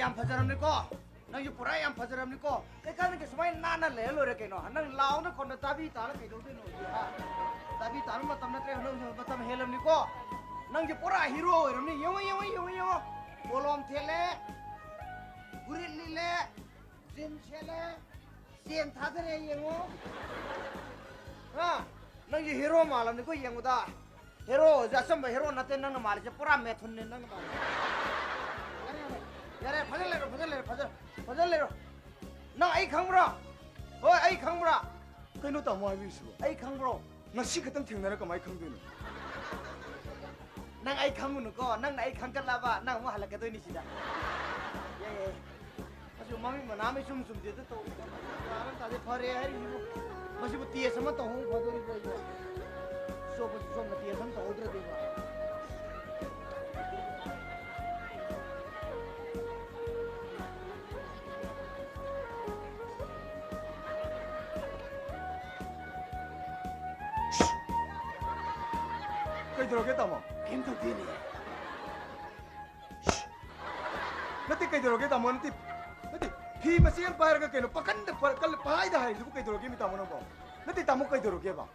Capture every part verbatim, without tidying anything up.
ꯌꯥꯝ ꯐꯖꯔꯝꯅꯤꯀꯣ꯫ ꯅꯪꯁꯨ ꯄꯨꯔꯥ ꯌꯥꯝ ꯐꯖꯔꯝꯅꯤꯀꯣ꯫ ꯀꯩꯀꯥꯟꯗꯒꯤ ꯁꯨꯃꯥꯏꯅ ꯅꯥꯟꯅ ꯂꯩꯔ ꯂꯣꯏꯔꯦ ꯀꯩꯅꯣ꯫ ꯅꯪ ꯂꯥꯎꯅ ꯈꯣꯟꯗ ꯇꯥꯕꯤ ꯇꯥꯔ ꯀꯩꯗꯧꯗꯣꯏꯅꯣ ꯍꯧꯖꯤꯛ, ꯍꯥ? ꯇꯥꯕꯤ ꯇꯥꯕ ꯃꯇꯝ ꯅꯠꯇ꯭ꯔꯦ, ꯅꯪꯁꯨ ꯃꯇꯝ ꯍꯦꯜꯂꯝꯅꯤꯀꯣ꯫ ꯅꯪꯁꯦ ꯄꯨꯔꯥ ꯍꯤꯔꯣ ꯑꯣꯏꯔꯝꯅꯤ꯫ ꯌꯦꯡꯉꯣ, ꯌꯦꯡꯉꯣ, ꯌꯦꯡꯉꯣ, ꯌꯦꯡꯉꯣ꯫ ꯄꯣꯂꯣꯝ ꯊꯦꯠꯂꯦ, ꯐꯨꯔꯤꯠ ꯂꯤꯠꯂꯦ, ꯖꯤꯟ ꯁꯦꯠꯂꯦ, ꯆꯦꯟ ꯊꯥꯗꯔꯦ, ꯌꯦꯡꯉꯣ꯫ ꯍꯥ? ꯅꯪꯁꯦ ꯍꯤꯔꯣ ꯃꯥꯜꯂꯝꯅꯤꯀꯣ ꯌꯦꯡꯕꯗ꯫ ꯍꯦꯔꯣꯁꯦ ꯑꯆꯝꯕ ꯍꯦꯔꯣ ꯅꯠꯇꯦ ꯅꯪꯅ ꯃꯥꯜꯂꯤꯁꯦ, ꯄꯨꯔꯥ ꯃꯦꯊꯨꯟꯅꯦ ꯅꯪꯅ ꯃꯥꯜꯂꯤꯁꯦ꯫ ꯌꯥꯔꯦ, ꯌꯥꯔꯦ, ꯌꯥꯔꯦ, ꯐꯖꯅ ꯂꯩꯔꯣ, ꯐꯖꯅ ꯂꯩꯔꯣ, ꯐꯖꯅ, ꯐꯖꯅ ꯂꯩꯔꯣ꯫ ꯅꯪ ꯑꯩ ꯈꯪꯕ꯭ꯔꯣ? ꯍꯣꯏ, ꯑꯩ ꯈꯪꯕ꯭ꯔꯥ? ꯀꯩꯅꯣ ꯇꯥꯃꯣ ꯍꯥꯏꯕꯤꯔꯤꯁꯤꯕꯣ? ꯑꯩ ꯈꯪꯕ꯭ꯔꯣ? ꯉꯁꯤ ꯈꯛꯇꯪ ꯊꯦꯡꯅꯔ ꯀꯃꯥꯏꯅ ꯈꯪꯗꯣꯏꯅꯣ? ꯅꯪ ꯑꯩ ꯈꯪꯉꯨꯅꯨꯀꯣ, ꯅꯪꯅ ꯑꯩ ꯈꯪꯒꯠꯂꯕ ꯅꯪ ꯑꯃꯨꯛ ꯍꯜꯂꯛꯀꯗꯣꯏꯅꯤ ꯁꯤꯗ꯫ ꯌꯥꯏ, ꯌꯥꯏ꯫ ꯑꯁ, ꯃꯃꯤꯠ ꯃꯅꯥ ꯑꯃ ꯏꯆꯨꯝ ꯆꯨꯝꯗꯦꯗ ꯇꯧꯔꯤꯁꯦ꯫ ꯒ꯭ꯌꯥꯟ ꯑꯃ ꯇꯥꯗꯦ꯫ ꯐꯔꯦ ꯍꯥꯏꯔꯤꯁꯤꯕꯨ꯫ ꯃꯁꯤꯕꯨ ꯇꯦꯁ ꯑꯃ ꯇꯧꯍꯧ ꯐꯗꯣꯔꯤꯕ꯭ꯔꯥ ꯑꯩꯕꯣ? ꯆꯣꯞꯄꯁꯨ ꯆꯣꯞꯅ ꯇꯦꯁ ꯑꯃ ꯇꯧꯍꯧꯗ꯭ꯔꯗꯤꯕ꯫ ꯀꯩꯗꯧꯔꯒꯦ, ꯇꯥꯃꯣ? ꯀꯩꯝ ꯇꯧꯗꯦꯅꯦ꯫ ꯅꯠꯇꯦ, ꯀꯩꯗꯧꯔꯒꯦ, ꯇꯥꯃꯣ? ꯅꯠꯇꯦ, ꯅꯠꯇꯦ, ꯐꯤ ꯃꯆꯦꯠ ꯑꯃ ꯄꯥꯏꯔꯒ ꯀꯩꯅꯣ ꯄꯥꯀꯟꯗ ꯄ-, ꯀꯜ-, ꯄꯍꯥꯏꯗ ꯍꯥꯏꯔꯤꯗꯨꯕꯨ ꯀꯩꯗꯧꯔꯒꯦ, ꯃꯤ ꯇꯥꯃꯣ ꯅꯪꯕꯣ? ꯅꯠꯇꯦ, ꯇꯥꯃꯣ, ꯀꯩꯗꯧꯔꯒꯦꯕ?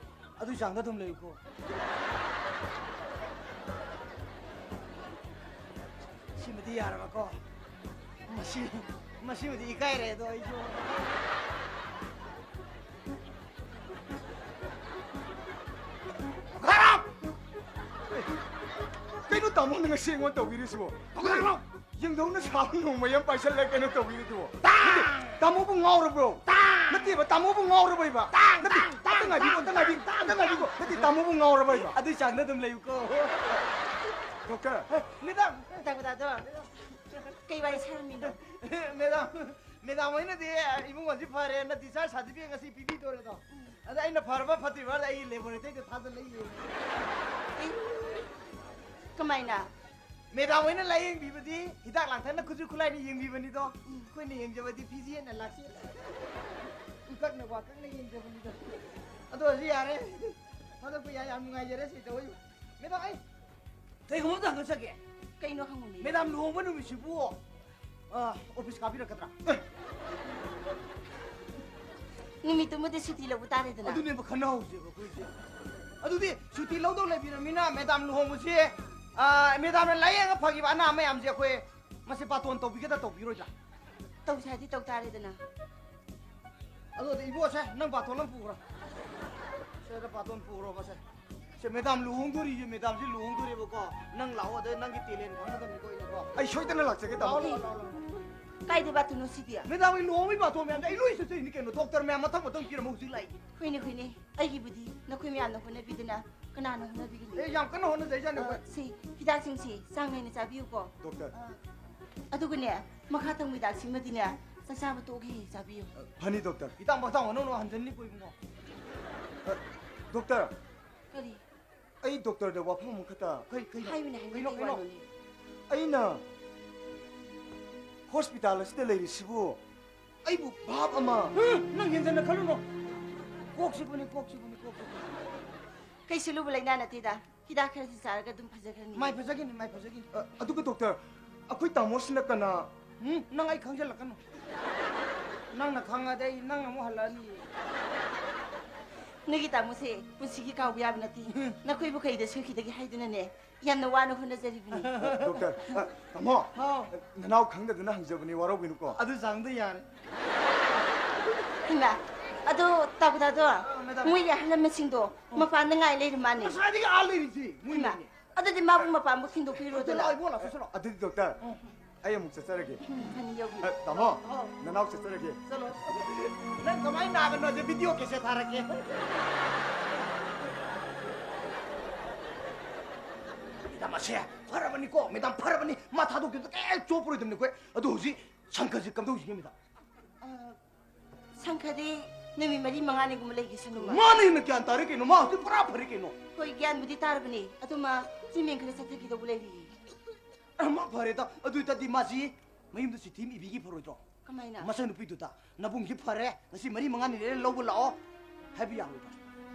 ꯑꯗꯨꯏ ꯆꯥꯡꯗ ꯑꯗꯨꯝ ꯂꯩꯌꯨꯀꯣ꯫ ꯁꯤꯃꯗꯤ ꯌꯥꯔꯕꯀꯣ? ꯃꯁꯤ, ꯃꯁꯤꯃꯗꯤ ꯏꯀꯥꯏꯔꯦ ꯑꯗꯣ ꯑꯩꯁꯨ꯫ ꯄꯨꯈꯥꯔꯥꯝ! ꯀꯩꯅꯣ ꯇꯥꯃꯣꯅ ꯉꯁꯤ ꯑꯩꯉꯣꯟꯗ ꯇꯧꯕꯤꯔꯤꯁꯤꯕꯣ? ꯄꯨꯈꯥꯔꯥꯝ! ꯌꯦꯡꯗꯧꯅ ꯁꯥꯕ ꯅꯣꯡꯃꯩ ꯑꯃ ꯄꯥꯏꯁꯜꯂꯒ ꯀꯩꯅꯣ ꯇꯧꯕꯤꯔꯤꯗꯨꯕꯣ? ꯇꯥ! ꯅꯠꯇꯦ, ꯇꯥꯃꯣꯕꯨ ꯉꯥꯎꯔꯕ꯭ꯔꯣ? ꯇꯥ! ꯅꯠꯇꯦꯕ, ꯇꯥꯃꯣꯕꯨ ꯉꯥꯎꯔꯕꯩꯕ? ꯇꯥ! ꯅꯠꯇꯦ, ꯇꯥ! ꯑꯝꯇ ꯉꯥꯏꯕꯤꯀꯣ, ꯑꯝꯇ ꯉꯥꯏꯕꯤꯀꯣ, ꯑꯝꯇ ꯉꯥꯏꯕꯤꯀꯣ꯫ ꯅꯠꯇꯦ, ꯇꯥꯃꯣꯕꯨ ꯉꯥꯎꯔꯕꯩꯕ? ꯑꯗꯨꯏ ꯆꯥꯡꯗ ꯑꯗꯨꯝ ꯂꯩꯌꯨꯀꯣ꯫ ꯗꯣꯛꯇꯔ꯫ ꯃꯦꯗꯥꯝ! ꯇꯥꯛꯄ ꯇꯥꯗꯣ꯫ ꯀꯩ ꯋꯥꯔꯤ ꯁꯥꯔꯝꯃꯤꯅꯣ? ꯃꯦꯗꯥꯝ, ꯃꯦꯗꯥꯝ ꯍꯣꯏꯅꯗꯤ ꯏꯕꯨꯡꯉꯣꯁꯤ ꯐꯔꯦꯅ discharge certificate ꯉꯁꯤ ꯄꯤꯕꯤꯗꯣꯔꯦꯗꯣ꯫ ꯑꯗ ꯑꯩꯅ ꯐꯔꯕ ꯐꯠꯇ꯭ꯔꯤꯕ ꯑꯩꯒꯤ laboratoryꯗ ꯊꯥꯖꯤꯜꯂ ꯌꯦꯡꯉꯦ꯫ ꯑꯦ, ꯀꯃꯥꯏꯅ? ꯃꯦꯗꯥꯝ ꯍꯣꯏꯅ ꯂꯥꯌꯦꯡꯕꯤꯕꯗꯤ ꯍꯤꯗꯥꯛ ꯂꯥꯡꯊꯛꯅ ꯈꯨꯠꯁꯨ ꯈꯨꯠꯂꯥꯏꯅ ꯌꯦꯡꯕꯤꯕꯅꯤꯗꯣ꯫ ꯑꯩꯈꯣꯏꯅ ꯌꯦꯡꯖꯕꯗꯤ ꯐꯤꯖꯦꯠꯅ ꯂꯥꯛꯆꯦꯠ꯫ ꯎꯀꯛꯅ ꯋꯥꯀꯛꯅ ꯌꯦꯡꯖꯕꯅꯤꯗꯣ꯫ ꯑꯗꯣ ꯍꯧꯖꯤꯛ ꯌꯥꯔꯦ꯫ ꯊꯥꯗꯣꯛꯄ ꯌꯥꯏ꯫ ꯌꯥꯝ ꯅꯨꯡꯉꯥꯏꯖꯔꯦ ꯁꯤ ꯇꯧꯕ꯫ ꯃꯦꯗꯥꯝ, ꯑꯩ ꯀꯩꯒꯨꯝꯕ ꯑꯝꯇ ꯍꯪꯖꯒꯦ꯫ ꯀꯩꯅꯣ ꯍꯪꯉꯨꯅꯦ꯫ ꯃꯦꯗꯥꯝ, ꯂꯨꯍꯣꯡꯕ ꯅꯨꯃꯤꯠꯁꯤꯕꯨ ꯑ, ꯑꯣꯐꯤꯁ ꯀꯥꯕꯤꯔꯛꯀꯗ꯭ꯔꯥ? ꯅꯨꯃꯤꯠꯇꯨꯃꯗꯤ ꯁꯨꯇꯤ ꯂꯧꯕ ꯇꯥꯔꯦꯗꯅ꯫ ꯑꯗꯨꯅꯦꯕ ꯈꯟꯅꯍꯧꯁꯦꯕ ꯑꯩꯈꯣꯏꯁꯦ꯫ ꯑꯗꯨꯗꯤ ꯁꯨꯇꯤ ꯂꯧꯗꯧ ꯂꯩꯕꯤꯔꯕꯅꯤꯅ ꯃꯦꯗꯥꯝ ꯂꯨꯍꯣꯡꯕꯁꯦ, ꯑ, ꯃꯦꯗꯥꯝꯅ ꯂꯥꯏꯌꯦꯡꯉ ꯐꯈꯤꯕ ꯑꯅꯥ ꯃꯌꯥꯝꯁꯦ ꯑꯩꯈꯣꯏ ꯃꯁꯤ ꯕꯥꯇꯣꯟ ꯇꯧꯕꯤꯒꯗ꯭ꯔꯥ ꯇꯧꯕꯤꯔꯣꯏꯗ꯭ꯔꯥ? ꯇꯧꯁꯦ ꯍꯥꯏꯗꯤ ꯇꯧ ꯇꯥꯔꯦꯗꯅ꯫ ꯑꯗꯨꯗꯤ ꯏꯕꯣꯁꯦ, ꯅꯪ ꯕꯥꯇꯣꯟ ꯑꯃ ꯄꯨꯈ꯭ꯔꯣ꯫ ꯁꯤꯗ ꯕꯥꯇꯣꯟ ꯄꯨꯈ꯭ꯔꯣꯕ ꯁꯦ꯫ ꯁꯦ, ꯃꯦꯗꯥꯝ ꯂꯨꯍꯣꯡꯗꯣꯔꯤꯌꯦ, ꯃꯦꯗꯥꯝꯁꯤ ꯂꯨꯍꯣꯡꯗꯣꯔꯦꯕꯀꯣ꯫ ꯅꯪ ꯂꯥꯛꯑꯣ, ꯑꯗ ꯅꯪꯒꯤ ꯇꯦꯂꯦꯟ ꯈꯪꯒꯗꯕꯅꯤꯀꯣ ꯑꯩꯅꯀꯣ꯫ ꯑꯩ ꯁꯣꯏꯗꯅ ꯂꯥꯛꯆꯒꯦ, ꯇꯥꯃꯣ꯫ ꯂꯥꯛꯑꯣ, ꯂꯥꯛꯑꯣ, ꯂꯥꯛꯑꯣ, ꯂꯥꯛꯑꯣ꯫ ꯀꯥꯏꯗ ꯕꯥꯇꯣꯟꯅꯣ ꯁꯤꯗꯤ? ꯃꯦꯗꯥꯝ, ꯑꯩ ꯂꯨꯍꯣꯡꯕꯒꯤ ꯕꯥꯇꯣꯟ ꯃꯌꯥꯝꯁꯦ ꯑꯩ ꯂꯣꯏ ꯆꯠꯆꯩꯅꯤ ꯀꯩꯅꯣ꯫ ꯗꯣꯛꯇꯔ ꯃꯌꯥꯝ ꯃꯊꯪ ꯃꯊꯪ ꯄꯤꯔꯝꯃ ꯍꯧꯖꯤꯛ ꯂꯥꯛꯏꯅꯤ꯫ ꯍꯣꯏꯅꯦ, ꯍꯣꯏꯅꯦ꯫ ꯑꯩꯒꯤꯕꯨꯗꯤ ꯅꯈꯣꯏ ꯃꯌꯥꯝꯅ ꯍꯣꯠꯅꯕꯤꯗꯅ ꯀꯅꯥꯅ ꯍꯣꯠꯅꯕꯤꯒꯅꯤ? ꯑꯦ, ꯌꯥꯝ ꯀꯟꯅ ꯍꯣꯠꯅꯖꯩꯖꯥꯠꯅꯤ ꯑ, ꯑꯩꯈꯣꯏ꯫ ꯁꯤ ꯍꯤꯗꯥꯛꯁꯤꯡꯁꯤ ꯆꯥꯡ ꯅꯥꯏꯅ ꯆꯥꯕꯤꯌꯨꯀꯣ꯫ ꯗꯣꯛꯇꯔ꯫ ꯑ, ꯑꯗꯨꯒꯅꯦ, ꯃꯈꯥ ꯊꯪꯕ ꯍꯤꯗꯥꯛꯁꯤꯃꯗꯤꯅꯦ, ꯆꯥꯛ ꯆꯥꯕ ꯇꯣꯛꯑꯒ ꯍꯦꯛ ꯆꯥꯕꯤꯌꯨ꯫ ꯑ, ꯐꯅꯤ, ꯗꯣꯛꯇꯔ꯫ ꯍꯤꯗꯥꯛ ꯃꯊꯪ ꯃꯅꯥꯎꯅ ꯍꯟꯖꯟꯅꯤꯀꯣ, ꯏꯕꯨꯡꯉꯣ꯫ ꯑ, ꯗꯣꯛꯇꯔ꯫ ꯀꯔꯤ? ꯑꯩ ꯗꯣꯛꯇꯔꯗ ꯋꯥꯐꯝ ꯑꯃꯈꯛꯇ꯫ ꯀꯩ, ꯀꯩꯅꯣ? ꯍꯥꯏꯌꯨꯅꯦ, ꯍꯥꯏꯌꯨꯅꯦ, ꯀꯩꯅꯣ, ꯀꯩ ꯀꯩꯅꯣ? ꯋꯥꯅꯣꯅꯦ? ꯑꯩꯅ ꯍꯣꯁꯄꯤꯇꯥꯜ ꯑꯁꯤꯗ ꯂꯩꯔꯤꯁꯤꯕꯨ ꯑꯩꯕꯨ ꯚꯥꯞ ꯑꯃ꯫ ꯍꯨꯝ, ꯅꯪ ꯍꯦꯟꯖꯟꯅ ꯈꯜꯂꯨꯅꯨ꯫ ꯀꯣꯛꯁꯤꯕꯨꯅꯤ, ꯀꯣꯛꯁꯤꯕꯨꯅꯤ, ꯀꯣꯛꯁꯤꯕꯨꯅꯤ꯫ ꯀꯩꯁꯨ ꯂꯨꯕ ꯂꯩꯅꯥ ꯅꯠꯇꯦꯗ꯫ ꯍꯤꯗꯥꯛ ꯈꯔꯁꯤ ꯆꯥꯔꯒ ꯑꯗꯨꯝ ꯐꯖꯈ꯭ꯔꯅꯤ꯫ ꯃꯥꯏ ꯐꯖꯒꯤꯅꯤ, ꯃꯥꯏ ꯐꯖꯒꯤꯅꯤ꯫ ꯑ, ꯑꯗꯨꯒ ꯗꯣꯛꯇꯔ, ꯑꯩꯈꯣꯏ ꯇꯥꯃꯣꯁꯤꯅ ꯀꯅꯥ? ꯎꯝ, ꯅꯪ ꯑꯩ ꯈꯪꯖꯜꯂꯛꯀꯅꯨ꯫ ꯅꯪꯅ ꯈꯪꯉꯗꯤ ꯑꯩ ꯅꯪ ꯑꯃꯨꯛ ꯍꯜꯂꯛꯑꯅꯤ꯫ ꯅꯣꯏꯒꯤ ꯇꯥꯃꯣꯁꯦ ꯄꯨꯟꯁꯤꯒꯤ ꯀꯥꯎꯕ ꯌꯥꯕ ꯅꯠꯇꯦ꯫ ꯎꯝ꯫ ꯅꯈꯣꯏꯕꯨ ꯀꯩꯗ ꯁꯣꯏꯈꯤꯗꯒꯦ ꯍꯥꯏꯗꯨꯅꯅꯦ, ꯌꯥꯝꯅ ꯋꯥꯅ ꯍꯣꯠꯅꯖꯔꯤꯕꯅꯤ꯫ ꯑ, ꯗꯣꯛꯇꯔ, ꯑ, ꯇꯥꯃꯣ, ꯍꯥꯎ꯫ ꯅꯅꯥꯎ ꯈꯪꯗꯗꯅ ꯍꯪꯖꯕꯅꯤ, ꯋꯥꯔꯧꯕꯤꯅꯨꯀꯣ꯫ ꯑꯗꯨ ꯆꯥꯡꯗ ꯌꯥꯔꯦ꯫ ꯏꯃꯥ, ꯑꯗꯣ ꯇꯥꯀꯨꯗꯥꯗꯣ, ꯑ, ꯃꯦꯗꯥꯝ꯫ ꯃꯣꯏꯒꯤ ꯑꯍꯜ ꯂꯃꯟꯁꯤꯡꯗꯣ ꯑ꯫ ꯃꯄꯥꯟꯗ ꯉꯥꯏ ꯂꯩꯔ ꯃꯥꯅꯤ꯫ ꯉꯁꯥꯏꯗꯒꯤ ꯑꯥ ꯂꯩꯔꯤꯁꯤ, ꯃꯣꯏ ꯏꯃꯥ, ꯃꯣꯏꯅꯤ꯫ ꯑꯗꯨꯗꯤ ꯃꯥꯕꯨ ꯃꯄꯥꯟꯕꯨ ꯊꯤꯟꯗꯣꯛꯄꯤꯔꯣꯗꯅ꯫ ꯂꯥꯛꯑꯣ, ꯏꯕꯣ, ꯂꯥꯛꯑꯣ, ꯆꯠꯂꯣ꯫ ꯑꯗꯨꯗꯤ ꯗꯣꯛꯇꯔ, ꯎꯝ꯫ ꯑꯩ ꯑꯃꯨꯛ ꯆꯠꯆꯔꯒꯦ꯫ ꯎꯝ, ꯐꯅꯤ ꯌꯧꯕꯤꯔꯣ꯫ ꯑ, ꯇꯥꯃꯣ, ꯑꯧ꯫ ꯅꯅꯥꯎ ꯆꯠꯆꯔꯒꯦ꯫ ꯆꯠꯂꯣ꯫ ꯅꯪ ꯀꯃꯥꯏꯅ ꯅꯥꯕꯅꯣꯁꯦ ꯚꯤꯗꯤꯑꯣ ꯀꯦꯁꯦꯠ ꯊꯥꯔꯛꯀꯦ꯫ ꯃꯦꯗꯥꯝ, ꯑꯁꯦ ꯐꯔꯕꯅꯤꯀꯣ, ꯃꯦꯗꯥꯝ, ꯐꯔꯕꯅꯤ꯫ ꯃꯥ ꯊꯥꯗꯣꯛꯈꯤꯕꯗ ꯀꯩꯝ ꯆꯣꯞꯄꯔꯣꯏꯗꯕꯅꯤ ꯑꯩꯈꯣꯏ꯫ ꯑꯗꯣ ꯍꯧꯖꯤꯛ ꯁꯪꯈꯁꯤ ꯀꯝꯗꯧꯁꯤꯒꯦ, ꯃꯦꯗꯥꯝ? ꯑ, ꯁꯪꯈꯗꯤ ꯅꯨꯃꯤꯠ ꯃꯔꯤ ꯃꯉꯥꯅꯤꯒꯨꯝꯕ ꯂꯩꯈꯤꯁꯅꯨ, ꯃꯥ꯫ ꯃꯥꯅ ꯍꯦꯟꯅ ꯒ꯭ꯌꯥꯟ ꯇꯥꯔꯦ ꯀꯩꯅꯣ, ꯃꯥ ꯍꯧꯖꯤꯛ ꯄꯨꯔꯥ ꯐꯔꯦ ꯀꯩꯅꯣ꯫ ꯍꯣꯏ, ꯒ꯭ꯌꯥꯟꯕꯨꯗꯤ ꯇꯥꯔꯕꯅꯤ, ꯑꯗꯨ ꯃꯥ ꯆꯤꯟ ꯃꯦꯟ ꯈꯔ ꯆꯠꯊꯈꯤꯗꯧꯕ ꯂꯩꯔꯤꯌꯦ꯫ ꯑ, ꯃꯥ ꯐꯔꯦꯗ, ꯑꯗꯨ ꯑꯣꯏꯇꯥꯔꯗꯤ ꯃꯥꯁꯤ ꯃꯌꯨꯝꯗ ꯆꯤꯊꯤ ꯑꯃ ꯏꯕꯤꯒꯤ ꯐꯔꯣꯏꯗ꯭ꯔꯣ? ꯀꯃꯥꯏꯅ? ꯃꯆꯟꯅꯨꯄꯤꯗꯨꯗ, "ꯅꯕꯨꯡꯁꯤ ꯐꯔꯦ, ꯉꯁꯤ ꯃꯔꯤ ꯃꯉꯥꯅꯤ ꯂꯩꯔ ꯂꯧꯕ ꯂꯥꯛꯑꯣ" ꯍꯥꯏꯕ ꯌꯥꯔꯣꯏꯗ꯭ꯔꯣ?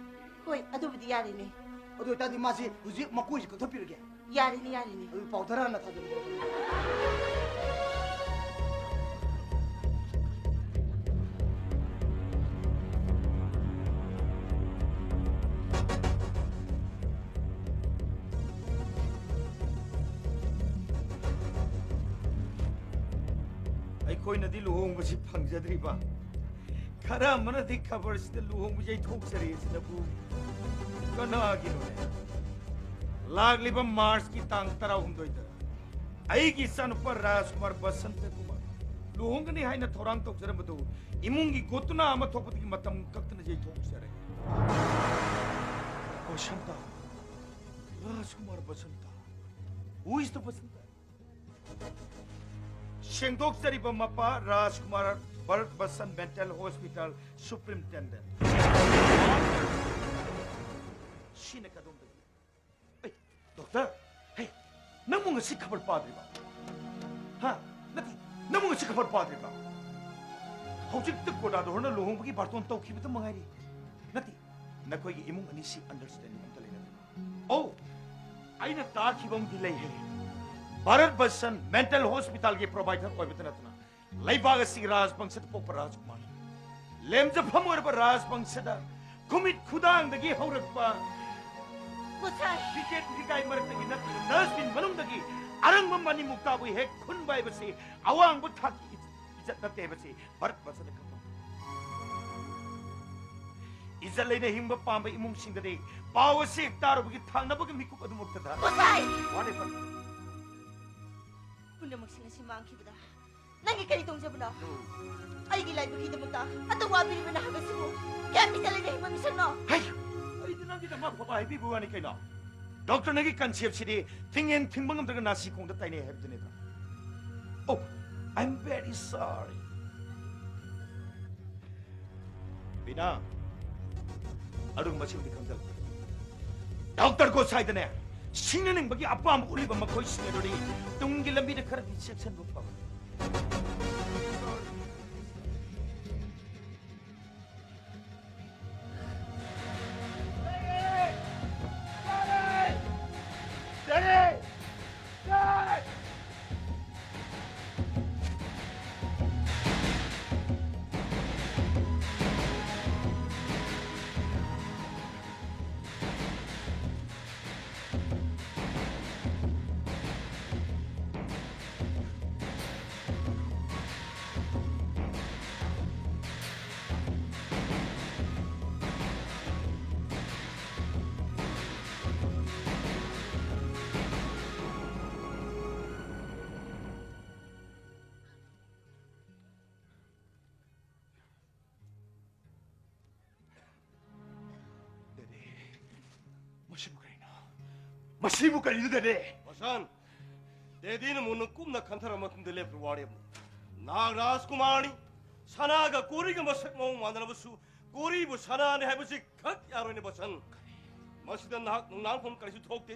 ꯍꯣꯏ, ꯑꯗꯨꯕꯨꯗꯤ ꯌꯥꯔꯤꯅꯦ꯫ ꯑꯗꯨ ꯑꯣꯏꯇꯥꯔꯗꯤ ꯃꯥꯁꯤ ꯍꯧꯖꯤꯛ ꯃꯀꯣꯏꯁꯤ ꯀꯛꯊꯠꯄꯤꯔꯒꯦ꯫ ꯌꯥꯔꯤꯅꯦ, ꯌꯥꯔꯤꯅꯦ꯫ ꯑꯗꯨ ꯄꯥꯎ ꯙꯔꯥꯅ ꯊꯥꯖꯤꯜꯂꯒꯦ꯫ ꯑꯣꯏꯅꯗꯤ ꯂꯨꯍꯣꯡꯕꯁꯤ ꯐꯪꯖꯗ꯭ꯔꯤꯕ, ꯈꯔ ꯑꯃꯅꯗꯤ ꯈꯕꯔꯁꯤꯗ ꯂꯨꯍꯣꯡꯕ ꯌꯩꯊꯣꯛꯆꯔꯦ ꯁꯤꯅꯕꯨ ꯀꯅꯥꯒꯤꯅꯣꯅꯦ? ꯂꯥꯛꯂꯤꯕ ꯃꯥꯔꯆꯀꯤ ꯇꯥꯡ ꯇꯔꯥꯍꯨꯝꯗꯣꯏꯗ ꯑꯩꯒꯤ ꯏꯆꯥꯅꯨꯄꯥ ꯔꯥꯖꯀꯨꯃꯥꯔ ꯕꯁꯟꯇ ꯀꯨꯃꯥꯔ ꯂꯨꯍꯣꯡꯒꯅꯤ ꯍꯥꯏꯅ ꯊꯧꯔꯥꯡ ꯇꯧꯖꯔꯝꯕꯗꯨ ꯏꯃꯨꯡꯒꯤ ꯒꯣꯇꯨꯅꯥ ꯑꯃ ꯊꯣꯛꯄꯗꯒꯤ ꯃꯇꯝ ꯀꯛꯇꯅ ꯌꯩꯊꯣꯛꯆꯔꯦ꯫ ꯕꯁꯟꯇ? ꯔꯥꯖꯀꯨꯃꯥꯔ Basanta? Who is the Basanta? ꯁꯦꯡꯗꯣꯛꯆꯔꯤꯕ ꯃꯄꯥ ꯔꯥꯖꯀꯨꯃꯥꯔ, ꯚꯥꯔꯠ ꯕꯁꯟ ꯃꯦꯟꯇꯦꯜ ꯍꯣꯁꯄꯤꯇꯥꯜ ꯁꯨꯄ꯭ꯔꯤꯟꯇꯦꯟꯗꯦꯟ꯫ ꯁꯤꯅ ꯀꯗꯣꯝꯗꯒꯤ? ꯑꯩ, ꯗꯣꯛꯇꯔ, ꯍꯦ, ꯅꯪꯕꯨ ꯉꯁꯤ ꯈꯕꯔ ꯄꯥꯗ꯭ꯔꯤꯕ? ꯍꯥ? ꯅꯠꯇꯦ, ꯅꯪꯕꯨ ꯉꯁꯤ ꯈꯕꯔ ꯄꯥꯗ꯭ꯔꯤꯕ? ꯍꯧꯖꯤꯛꯇ ꯀꯣꯔꯗꯥꯗꯣꯔꯅ ꯂꯨꯍꯣꯡꯕꯒꯤ ꯕꯥꯔꯇꯣꯟ ꯇꯧꯈꯤꯕꯇ ꯃꯉꯥꯏꯔꯤ꯫ ꯅꯠꯇꯦ, ꯅꯈꯣꯏꯒꯤ ꯏꯃꯨꯡ ꯑꯅꯤꯁꯤ ꯑꯟꯗꯔꯁ꯭ꯇꯦꯟꯗꯤꯡ ꯑꯝꯇ ꯂꯩꯅꯗꯦ꯫ ꯑꯣ, ꯑꯩꯅ ꯇꯥꯈꯤꯕ ꯑꯃꯗꯤ ꯂꯩꯍꯦ꯫ ꯚꯥꯔꯠ ꯕꯁꯟ ꯃꯦꯟꯇꯦꯜ ꯍꯣꯁꯄꯤꯇꯥꯜꯒꯤ ꯄ꯭ꯔꯣꯚꯥꯏꯗꯔ ꯑꯣꯏꯕꯇ ꯅꯠꯇꯅ ꯂꯩꯕꯥꯛ ꯑꯁꯤꯒꯤ ꯔꯥꯖꯕꯪꯁꯗ ꯄꯣꯛꯄ ꯔꯥꯖꯀꯨꯃꯥꯔ, ꯂꯦꯝꯖꯐꯝ ꯑꯣꯏꯔꯕ ꯔꯥꯖꯕꯪꯁꯗ ꯈꯨꯃꯤꯠ ꯈꯨꯗꯥꯡꯗꯒꯤ ꯍꯧꯔꯛꯄ ꯒꯣꯁꯥꯏ! ꯐꯤꯖꯦꯠ ꯐꯤꯒꯥꯏ ꯃꯔꯛꯇꯒꯤ ꯅꯠꯇ꯭ꯔꯒ ꯗꯁꯕꯤꯟ ꯃꯅꯨꯡꯗꯒꯤ ꯑꯔꯪꯕ ꯃꯅꯤ ꯃꯨꯛꯇꯥꯕꯨ ꯍꯦꯛ ꯈꯨꯟꯕ ꯍꯥꯏꯕꯁꯤ ꯑꯋꯥꯡꯕ ꯊꯥꯛꯀꯤ ꯏꯖꯠ ꯅꯠꯇꯦ ꯍꯥꯏꯕꯁꯤ ꯚꯥꯔꯠ ꯕꯁꯟꯗ ꯈꯪꯕ꯫ ꯏꯖꯠ ꯂꯩꯅ ꯍꯤꯡꯕ ꯄꯥꯝꯕ ꯏꯃꯨꯡꯁꯤꯡꯗꯗꯤ ꯄꯥꯎ ꯑꯁꯤ ꯍꯦꯛ ꯇꯥꯔꯨꯕꯒꯤ ꯊꯥꯡꯅꯕꯒꯤ ꯃꯤꯀꯨꯞ ꯑꯗꯨꯃꯛꯇꯗ ꯒꯣꯁꯥꯏ! Whatever. ꯄꯨꯝꯅꯃꯛꯁꯤꯡ ꯑꯁꯤ ꯃꯥꯡꯈꯤꯕꯗ ꯅꯪꯒꯤ ꯀꯔꯤ ꯇꯣꯡꯖꯕꯅꯣ? ꯑꯩꯒꯤ ꯂꯥꯏꯕꯛꯀꯤꯗꯃꯛꯇ ꯑꯇ ꯋꯥꯕꯤꯔꯤꯕ ꯅꯍꯥꯛ ꯑꯁꯤꯕꯨ ꯀꯌꯥꯝ ꯏꯖꯠ ꯂꯩꯅ ꯍꯤꯡꯕ ꯃꯤꯁꯛꯅꯣ? ꯍꯩ! ꯑꯩꯗꯤ ꯅꯪꯒꯤꯗꯃꯛ ꯑꯐꯕ ꯍꯥꯏꯕꯤꯕ ꯋꯥꯅꯤ ꯀꯩꯅꯣ꯫ ꯗꯣꯛꯇꯔ, ꯅꯪꯒꯤ ꯀꯟꯁꯦꯞꯁꯤꯗꯤ ꯊꯤꯡꯉꯦꯟ ꯊꯤꯡꯕ ꯉꯝꯗ꯭ꯔꯒ ꯅꯥꯁꯤ ꯈꯣꯡꯗ ꯇꯥꯏꯅꯩ ꯍꯥꯏꯕꯗꯨ ꯅꯠꯇ꯭ꯔꯣ? Oh, I'm very sorry. Bina, ꯑꯔꯨꯝꯕꯁꯤꯡꯗꯤ ꯈꯪꯖꯜꯂꯨ꯫ ꯗꯣꯛꯇꯔ ꯒꯣꯁꯥꯏꯗꯅꯦ, ꯁꯤꯡꯅꯅꯤꯡꯕꯒꯤ ꯑꯄꯥꯝꯕ ꯎꯠꯂꯤꯕ ꯃꯈꯣꯏꯁꯤꯡ ꯑꯗꯨꯗꯤ ꯇꯨꯡꯒꯤ ꯂꯝꯕꯤꯗ ꯈꯔꯗꯤ ꯆꯦꯛꯁꯤꯟꯕ ꯐꯕꯅꯤ꯫ ꯁꯤꯕꯨ ꯀꯔꯤꯅꯣꯗꯅꯦ? ꯕꯁꯟ, ꯗꯦꯗꯤꯅ ꯃꯨꯟꯅ ꯀꯨꯞꯅ ꯈꯟꯊꯔꯕ ꯃꯇꯨꯡꯗ ꯂꯦꯞꯄ ꯋꯥꯔꯦꯞꯅꯤ꯫ ꯅꯍꯥꯛ ꯔꯥꯖꯀꯨꯃꯥꯔꯅꯤ꯫ ꯁꯅꯥꯒ ꯀꯣꯔꯤꯒ ꯃꯁꯛ ꯃꯑꯣꯡ ꯃꯥꯟꯅꯔꯕꯁꯨ, ꯀꯣꯔꯤꯕꯨ ꯁꯅꯥꯅꯤ ꯍꯥꯏꯕꯁꯤ ꯈꯛ ꯌꯥꯔꯣꯏꯅꯦ ꯕꯁꯟ꯫ ꯃꯁꯤꯗ ꯅꯍꯥꯛ ꯅꯨꯡꯅꯥꯡꯐꯝ ꯀꯔꯤꯁꯨ ꯊꯣꯛꯇꯦ꯫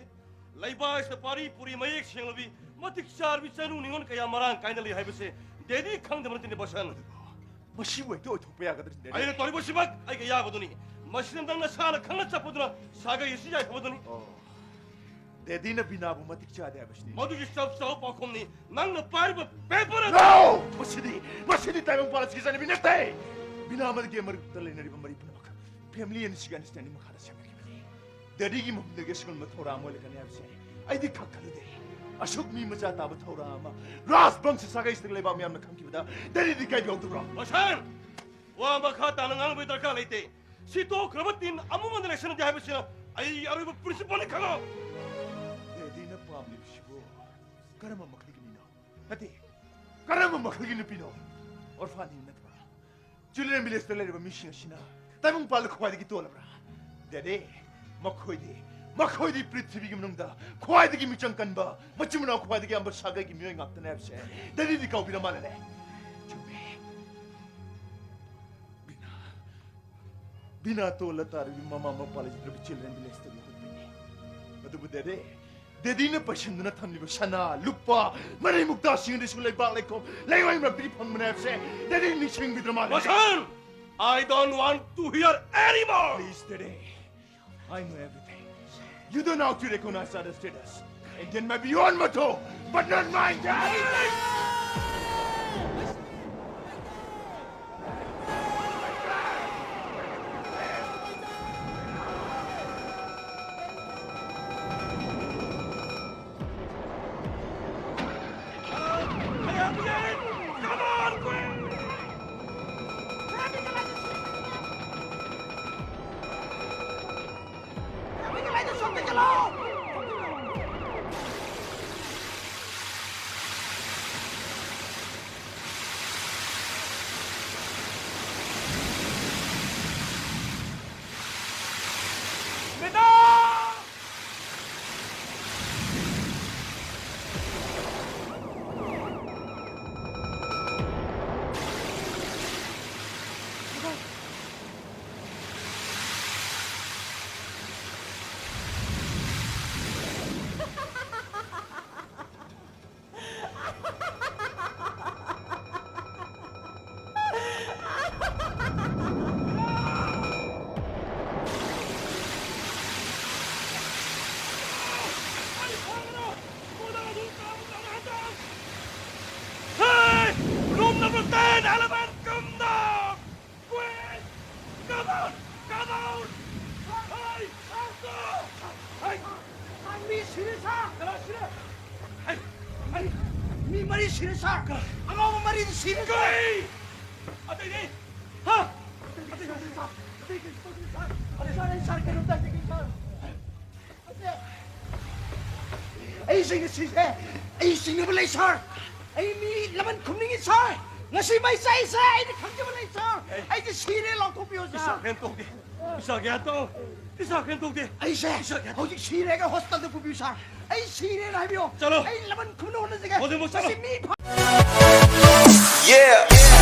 ꯂꯩꯕꯥꯛ ꯑꯁꯤꯗ ꯄꯥꯔꯤ ꯄꯨꯔꯤ ꯃꯌꯦꯛ ꯁꯦꯡꯂꯕꯤ, ꯃꯇꯤꯛ ꯆꯥꯔꯕꯤ ꯆꯅꯨ ꯅꯤꯉꯣꯜ ꯀꯌꯥ ꯃꯔꯥꯡ ꯀꯥꯏꯅ ꯂꯩ ꯍꯥꯏꯕꯁꯦ ꯗꯦꯗꯤ ꯈꯪꯗꯕ ꯅꯠꯇꯦꯅꯦ ꯕꯁꯟ꯫ ꯃꯁꯤꯕꯨ ꯍꯦꯛꯇ ꯑꯣꯏꯊꯣꯛꯄ ꯌꯥꯒꯗ꯭ꯔꯅꯦ? ꯑꯩꯅ ꯇꯧꯔꯤꯕꯁꯤꯃꯛ ꯑꯩꯒꯤ ꯑꯌꯥꯕꯗꯨꯅꯤ꯫ ꯃꯁꯤꯗ ꯅꯪ ꯅꯁꯥꯅ ꯈꯪꯅ ꯆꯠꯄꯗꯨꯅ ꯁꯥꯒꯩ ꯑꯁꯤ ꯌꯥꯏꯐꯕꯗꯨꯅꯤ꯫ ꯑꯣ, ꯗꯦꯗꯤꯅ ꯕꯤꯅꯥꯕꯨ ꯃꯇꯤꯛ ꯆꯥꯗꯦ ꯍꯥꯏꯕꯁꯤꯅꯤ꯫ ꯃꯗꯨꯒꯤ ꯆꯞ ꯆꯥꯕ ꯄꯥꯎꯈꯨꯝꯅꯤ ꯅꯪꯅ ꯄꯥꯏꯔꯤꯕ ꯄꯦꯄꯔ ꯑꯗꯨ꯫ No! ꯃꯁꯤꯗꯤ, ꯃꯁꯤꯗꯤ ꯇꯥꯏꯕꯪꯄꯥꯜ ꯑꯁꯤꯒꯤ ꯆꯠꯅꯕꯤ ꯅꯠꯇꯦ꯫ ꯕꯤꯅꯥ ꯑꯃꯗꯤ ꯃꯔꯛꯇ ꯂꯩꯅꯔꯤꯕ ꯃꯔꯤ ꯄꯨꯝꯅꯃꯛ family and understanding ꯃꯈꯥꯗ ꯁꯦꯝꯒꯠꯈꯤꯕꯅꯤ꯫ ꯗꯦꯗꯤꯒꯤ ꯃꯐꯝꯗꯒꯤ ꯑꯁꯤꯒꯨꯝꯕ ꯊꯧꯔꯥꯡ ꯑꯃ ꯑꯣꯏꯔꯛꯀꯅꯤ ꯍꯥꯏꯕꯁꯦ ꯑꯩꯗꯤ ꯈꯪ ꯈꯜꯂꯨꯗꯦ꯫ ꯑꯁꯨꯛ ꯃꯤ ꯃꯆꯥ ꯇꯥꯕ ꯊꯧꯔꯥꯡ ꯑꯃ, ꯔꯥꯖꯕꯪꯁ ꯁꯥꯒꯩꯁꯤꯗ ꯂꯩꯕꯥꯛ ꯃꯤꯌꯥꯝꯅ ꯈꯪꯈꯤꯕꯗ ꯗꯦꯗꯤꯗꯤ ꯏꯀꯥꯏꯕ ꯌꯥꯎꯗꯕ꯭ꯔꯣ? ꯕꯁꯟ! ꯋꯥ ꯃꯈꯥ ꯇꯥꯅ ꯉꯥꯡꯕꯒꯤ ꯗꯔꯀꯥꯔ ꯂꯩꯇꯦ꯫ ꯁꯤ ꯇꯣꯛꯈ꯭ꯔꯕ ꯇꯤꯝ ꯑꯃꯃꯗ ꯂꯩꯁꯟꯅꯗꯦ ꯍꯥꯏꯕꯁꯤꯅ ꯑꯩꯒꯤ ꯑꯔꯣꯏꯕ principle ꯅꯤ, ꯈꯪꯉꯣ꯫ ꯗꯦꯗꯤꯅ ꯄꯥꯝꯂꯤꯕꯁꯤꯕꯨ ꯀꯔꯝꯕ ꯃꯈꯜꯒꯤ ꯃꯤꯅꯣ? ꯅꯠꯇꯦ, ꯀꯔꯝꯕ ꯃꯈꯜꯒꯤ ꯅꯨꯄꯤꯅꯣ? Orphan ꯅꯠꯇꯕ꯫ Children village ꯇ ꯂꯩꯔꯤꯕ ꯃꯤꯁꯤꯡ ꯑꯁꯤꯅ ꯇꯥꯏꯕꯪꯄꯥꯜꯗ ꯈ꯭ꯋꯥꯏꯗꯒꯤ ꯇꯣꯜꯂꯕ꯭ꯔꯥ? ꯗꯦꯗꯤ, ꯃꯈꯣꯏꯗꯤ, ꯃꯈꯣꯏꯗꯤ ꯄ꯭ꯔꯤꯊꯤꯕꯤꯒꯤ ꯃꯅꯨꯡꯗ ꯈ꯭ꯋꯥꯏꯗꯒꯤ ꯃꯤꯆꯪ ꯀꯟꯕ, ꯃꯆꯤꯟ ꯃꯅꯥꯎ ꯈ꯭ꯋꯥꯏꯗꯒꯤ ꯌꯥꯝꯕ ꯁꯥꯒꯩꯒꯤ ꯃꯤꯑꯣꯏ ꯉꯥꯛꯇꯅꯦ ꯍꯥꯏꯕꯁꯦ ꯗꯦꯗꯤꯗꯤ ꯀꯥꯎꯕꯤꯔ ꯃꯥꯜꯂꯦꯅꯦ꯫ ꯆꯨꯝꯃꯦ꯫ ꯕꯤꯅꯥ, ꯕꯤꯅꯥ ꯇꯣꯜꯂ ꯇꯥꯔꯤꯕꯤ ꯃꯃꯥ ꯃꯄꯥ ꯂꯩꯖꯗ꯭ꯔꯕꯤ children village ꯇꯒꯤ ꯍꯧꯔꯛꯄꯅꯤ꯫ ꯑꯗꯨꯕꯨ ꯗꯦꯗꯤ, ꯗꯦꯗꯤꯅ ꯄꯩꯁꯟꯗꯨꯅ ꯊꯝꯂꯤꯕ ꯁꯅꯥ, ꯂꯨꯄꯥ, ꯃꯅꯤ ꯃꯨꯛꯇꯥꯁꯤꯡ ꯑꯗꯨꯁꯨ ꯂꯩꯕꯥꯛ ꯂꯩꯈꯣꯝ, ꯂꯩꯉꯣꯏ ꯃꯔꯛꯇꯒꯤ ꯐꯪꯕꯅꯦ ꯍꯥꯏꯕꯁꯦ ꯗꯦꯗꯤ ꯅꯤꯡꯁꯤꯡꯕꯤꯗ꯭ꯔ ꯃꯥꯜꯂꯦ꯫ ꯕꯁꯟ! I don't want to hear anymore! Please, Dede. I know everything. You don't know how to recognize other status. Indian might be your motto, but not mine, Dad! ꯃꯤ ꯁꯤꯔꯦ ꯁꯥꯔ! ꯀꯅꯥ ꯁꯤꯔꯦ? ꯃꯤ ꯃꯔꯤ ꯁꯤꯔꯦ ꯁꯥꯔ! ꯑꯉꯥꯎꯕ ꯃꯔꯤꯗꯤ ꯁꯤꯔꯦ ꯁꯥꯔ! ꯀꯔꯤ? ꯑꯇꯩꯗꯤ? ꯍꯥ? ꯑꯇꯩ ꯀꯩꯁꯨ ꯇꯧꯗꯦ ꯁꯥꯔ! ꯑꯇꯩ ꯀꯩꯁꯨ ꯇꯧꯗꯦ ꯁꯥꯔ! ꯑꯇꯩ ꯁꯥꯔ, ꯑꯩ ꯁꯥꯔ ꯀꯩꯅꯣꯝꯇ ꯍꯥꯏꯖꯒꯦ ꯁꯥꯔ! ꯑꯩꯁꯦ ꯉꯁꯤꯁꯦ ꯑꯩ ꯁꯤꯅꯕ ꯂꯩ ꯁꯥꯔ! ꯑꯩ ꯃꯤ ꯂꯃꯟ ꯈꯨꯝꯅꯤꯡꯉꯤ ꯁꯥꯔ! ꯉꯁꯤ ꯃꯩ ꯆꯥꯛꯏꯁꯦ ꯑꯩꯅ ꯈꯪꯖꯕ ꯂꯩ ꯁꯥꯔ! ꯑꯩꯁꯦ ꯁꯤꯔꯦ ꯂꯥꯎꯊꯣꯛꯄꯤꯌꯣ ꯏꯁꯥ ꯁꯥꯔ! ꯍꯦꯟꯇꯣꯛꯇꯦ꯫ ꯏꯁꯥ ꯒ꯭ꯌꯥꯟ ꯇꯧ꯫ ꯏꯁꯥ ꯍꯦꯟꯇꯣꯛꯇꯦ꯫ ꯑꯩꯁꯦ ꯏꯁꯥ ꯒ꯭ꯌꯥꯟ ꯇꯧ꯫ ꯍꯧꯖꯤꯛ ꯁꯤꯔꯦꯒ ꯍꯣꯁꯄꯤꯇꯥꯜꯗ ꯄꯨꯕꯤꯌꯨ ꯁꯥꯔ! ꯑꯩ ꯁꯤꯔꯦꯅ ꯍꯥꯏꯕꯤꯌꯣ꯫ ꯆꯠꯂꯣ꯫ ꯑꯩ ꯂꯃꯟ ꯈꯨꯝꯅ ꯍꯣꯠꯅꯖꯒꯦ꯫ ꯍꯧꯖꯤꯛꯃꯛ ꯆꯠꯂꯣ꯫ ꯃꯁꯤ ꯃꯤ ꯐ- Yeah.